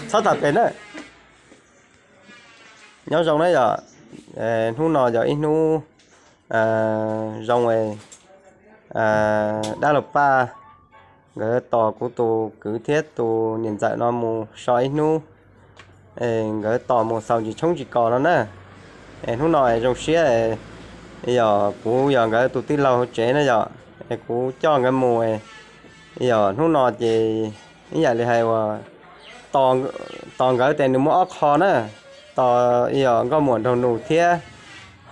Txhob tas pem na. Nyob zoo na yom. Hnub no yog ib hnub zoo, dab laug Paj nkawd tos kuv tus kwv thiab tus niam ntxawm no mus so ib hnub, nkawd tos mus xaus ntsis tshoob ntsis kos no na. Es hnub no zoo siab, yog kuv yog nkawd tus tij laug hauv tsev na yom, es kuv coj nkawd mus. Yog hnub no ces ib yam li hais uas tos nkawd ces nws muaj ob qho na, tos yog nkauj muam nraug nus thiab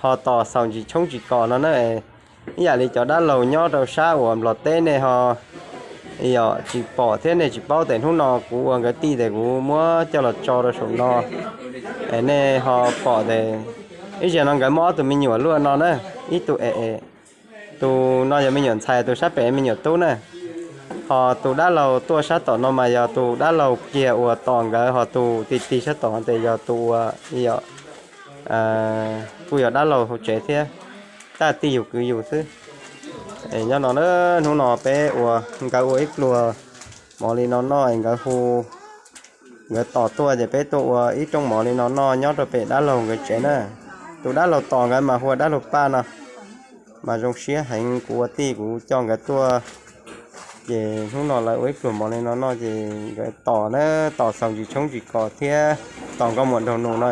ho tos xaus ntsis tshoob ntsis kos no na. Ib yam li cov dab laug nyob rau sab uas Nplog teb nej ho yog tsis pom thiab nej tsis paub ces hnub no kuv ua nkawd tij ces kuv muab coj los tso rau saum no. Es nej ho pom ces ib zaug no nkawd muaj ob tug me nyuam luaj no na, ib tug es, tus no yog me nyuam ntxhais, tus sab pem me nyuam tub na. Ho tus dab laug tuaj sab tom no mas yog tus dab laug kiag uas tos nkawd, ho tus tig tig sab tom no ces yog tus uas yog kuj yog dab laug hauv tsev thiab, tab tij yus kwv yus xwb. Nyob no na, hnub no peb ua, nkawd ua ib pluag mov li no noj, nkawd hu, nkawd tos tuaj ces peb tuaj ua ib rooj mov li no noj nyob rau pem dab laug nkawd tsev na. Tus dab laug tos nkawd mas hu ua dab laug Paj no, mas zoo siab heev, kuv ua tij kuv coj nkawd tuaj. Ces hnub no lawv ua ib pluag mov li no noj ces nkawd tos na, tos xaus ntsis tshoob ntsis kos thiab tos nkauj muam nraug nus no,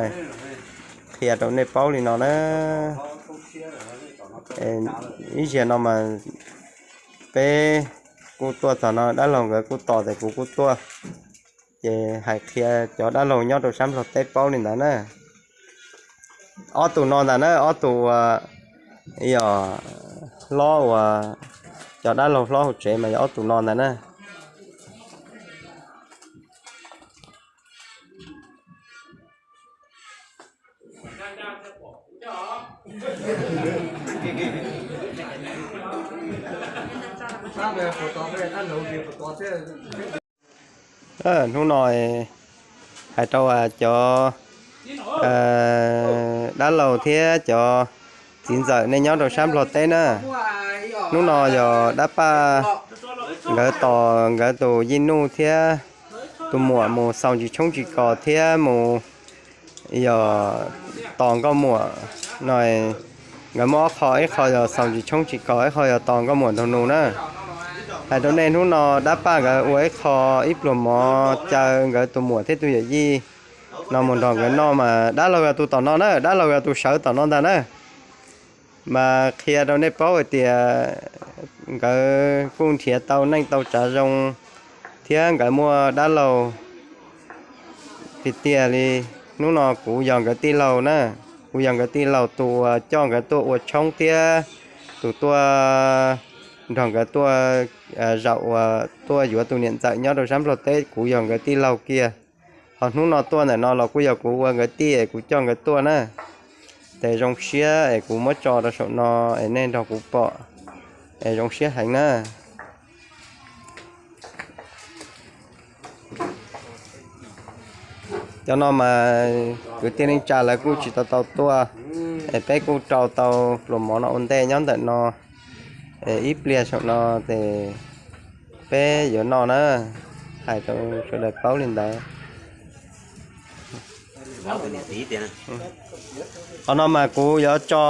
qhia rau nej paub li no na. Ib zaug no mas peb kuj tuaj txog no, dab laug nkawd kuj tos ces kuv kuj tuaj, ces hais qhia cov dab laug nyob rau sab Nplog teb paub li ntawd na. Ob tug no ntag na, ob tug uas yog hlob uas cov dab laug hlob hauv tsev mas yog ob tug no ntag na. Hnub no hais rau cov dab laug thiab cov txiv ntxawm nej nyob rau sab Nplog teb na. Hnub no yog dab Paj nkawd tos nkawd tus yij nuj thiab tus muam mus xaus ntsis tshoob ntsis kos thiab mus yog tos nkauj muam no. Nkawd muaj ob qho, ib qho yog xaus ntsis tshoob ntsis kos, ib qho yog tos nkauj muam nraug nus na. Hais rau nej, hnub no dab Paj nkawd ua ib qho, ib pluag mov caw nkawd tus muam thiab tus yawm yij no mus nrog nkawd noj mas dab laug yog tus tom no na, dab laug yog tus sawv tom no ntag na. Mas qhia rau nej paub hais tias nkawd kuj nrhiav tau neej tau tsav zoo thiab nkawd muaj dab laug tiag tiag li. Hnub no kuv yog nkawd tij laug na, kuv yog nkawd tij laug tus uas coj nkawd tuaj ua tshoob thiab tus tuaj nrog nkawd tuaj zaum uas tuaj yuav tus niam ntxawm nyob rau sab Nplog teb, kuv yog nkawd tij laug kiag. Ho hnub no tuaj ntawm no los kuj yog kuv ua nkawd tij es kuv coj nkawd tuaj na. Ces zoo siab es kuv muab tso rau saum no es nej nrog kuv pom es zoo siab heev na. Cov no mas kwv tij neej tsa lawv kuj tsis tau tau tuaj, es peb kuj rau tau pluas mov no ua ntej nyob ntawm no, es ib pliag saum no ces peb yuav noj na, hais rau sawv daws paub li ntawd. Qhov no mas kuv yuav tso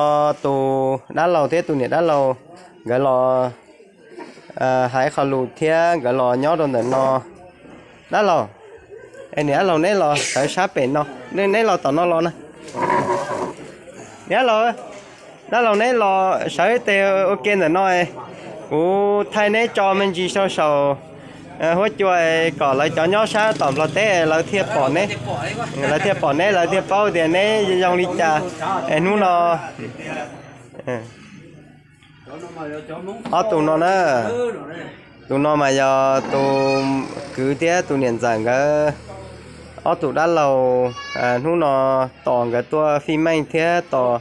tus dab laug thiab tus niam dab laug nkawd los hais qho lus thiab nkawd los nyob rau ntawm no. Dab laug, es niam dab laug neb los sawv sab pem no, neb los tom no los na. Niam dab laug, dab laug neb los sawv tes ua ke ntawm no, kuv thaij neb tso me ntsis rau saum huab cua kom lawv cov nyob sab tom Nplog teb lawv thiaj pom neb, lawv thiaj pom neb, lawv thiaj paub tias neb zoo li cas. Es hnub no ob tug no na, tus no mas yog tus kwv thiab tus niam ntxawm nkawd ob tug dab laug. Hnub no tos nkawd tuaj fij meej thiab tos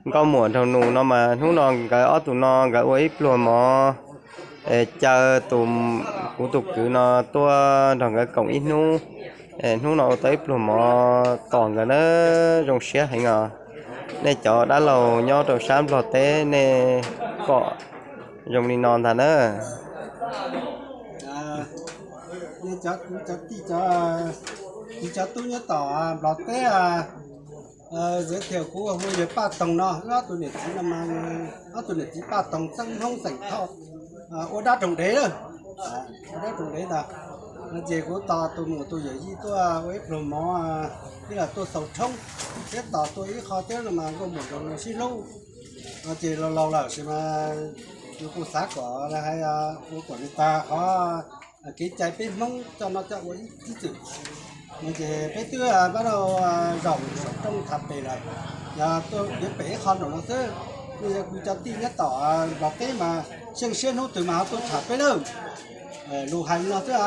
nkauj muam nraug nus no mas hnub no nkawd ob tug no nkawd ua ib pluag mov, es caw tus, kuv tus kwv no tuaj nrog nkawd koom ib hnub. Hnub no ua tau ib pluag mov tos nkawd na, zoo siab heev os. Nej cov dab laug nyob rau sab Nplog teb nej pom zoo li no ntag na. Nej Cov, kuv cov tij, cov, kuv cov tub nyob tom Nplog teb, Zeb thiab kuv hu yawg Paj Toog no, ob tug niam txiv no, ob tug niam txiv Paj Toog txeeb Hmoob xeem Thoj, ua dab roog dev lawm, ua dab roog dev ntag. No ces kuv tos tus mus tus yawm yij tuaj ua ib pluag mov, ib los tuaj xaus roob, thiab tos tuaj ib qho thiab no mas nkauj muam nrog nws sib hlub. No ces laus laus lawm sis mas yus kuj xav kom hais ua kom nws tag qhov kev cai peb Hmoob coj noj coj ua ib txwm. No ces peb twb pab rau zaum saum rooj tham pem lawm, yog tuaj piav pem ib qho nraum no xwb. Yog kuv cov tij nyob tom Nplog teb mas xyeej siab hnub twg mas ho tuaj tham peb lawm. Lus hais li no xwb.